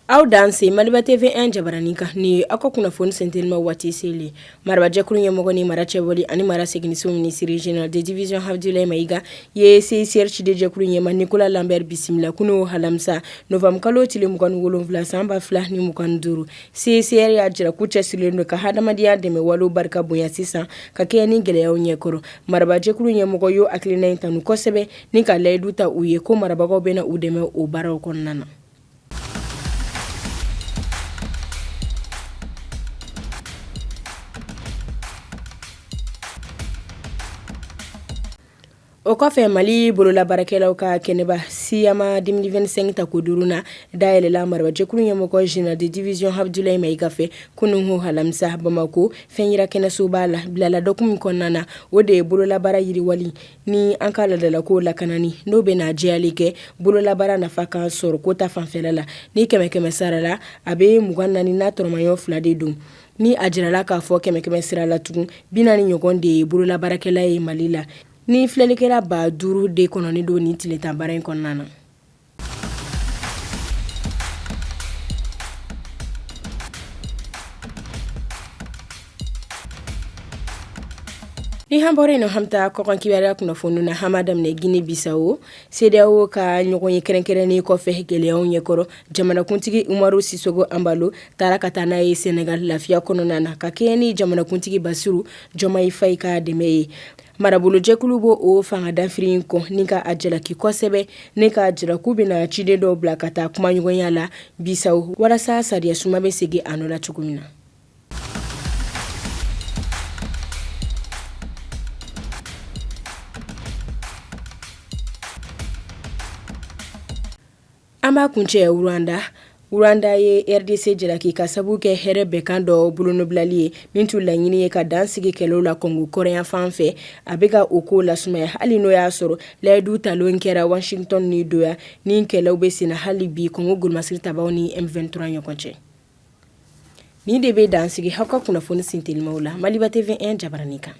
Aw danse Maliba TV 1 jabaranin kan, ni aw ka kunnafoni sentelima waati selen. Marabajɛkulu ɲɛmɔgɔ ni mara cɛbɔli ani mara seginniso minisiri général de division Abdoulaye Maïga ye CICR cidenjɛkulu ɲɛmaa Nicolas Lambert bisimila kunun alamisa novembre kalo tile 27 san 2025. CICR y'a jira k'u cɛsirilen don ka hadamadenya dɛmɛ walew barika bonya sisan ka kɛɲɛ ni gɛlɛyaw ɲɛkɔrɔ. Marabajɛkulu ɲɛmɔgɔ y'o hakilina in tanu kosɛbɛ ni ka layidu ta u ye ko marabagaw bɛna u dɛmɛ o baaraw kɔnɔna na. O kɔfɛ Mali bololabaarakɛlaw ka kɛnɛba SIAMA 2025 tako duurunan dayɛlɛla marabajɛkulu ɲɛmɔgɔ général de division Abdoulaye Maïga fɛ kunun alamisa Bamakɔ fɛn yira kɛnɛsoba la bilala dɔgɔkun min kɔnɔna na, o de ye bololabaara yiriwali ni an ka laadalako lakanani n'o bɛna jɛyali kɛ bololabaara nafa kan sɔrɔ ko ta fanfɛla la ni kɛmɛ kɛmɛ sara la a bɛ 24 n'a tɔrɔmaɲɔ fila de don ni a jirala k'a fɔ kɛmɛ kɛmɛ sira la tugun 40 ɲɔgɔn de ye bololabaarakɛla ye Mali la ni filɛlikɛla 5000 de kɔnɔnen don nin tile 10 baara in kɔnɔna na. Ni an bɔra yen nɔ an bɛ taa kɔkan kibaruya kunnafoni na an b'a daminɛ Guinée Bissau CEDEAO ka ɲɔgɔnye kɛrɛnkɛrɛnnen kɔfɛ gɛlɛyaw ɲɛkɔrɔ jamanakuntigi Umaru Sissoco Embaló taara ka taa n'a ye Senegal lafiya kɔnɔna na ka kɛɲɛ ni jamanakuntigi Bassirou Diomaye Faye ka dɛmɛ ye. Marabolojɛkulu b'o o fanga dafiri in kɔn ni ka a jalaki kosɛbɛ ni k'a jira k'u bɛna ciden dɔw bila ka taa kumaɲɔgɔnya la Bissau walasa sariya suma bɛ segin a nɔ la cogo min na. An b'a kuncɛ Rwanda. Rwanda ye RDC jalaki ka sabu kɛ hɛrɛ bɛnkan dɔ bolonɔbilali ye min tun laɲini ye ka dan sigi kɛlɛw la Kɔngo kɔrɔnyanfan fɛ. A bɛ ka o ko lasumaya hali n'o y'a sɔrɔ layidu talen kɛra Washington ni Doha ni kɛlɛw bɛ senna hali bi Kɔngo golomasiri tabaw ni M23 ɲɔgɔn cɛ. Nin de bɛ dan sigi aw ka kunnafoni sentelimaw la Maliba TV 1 jabaranin kan.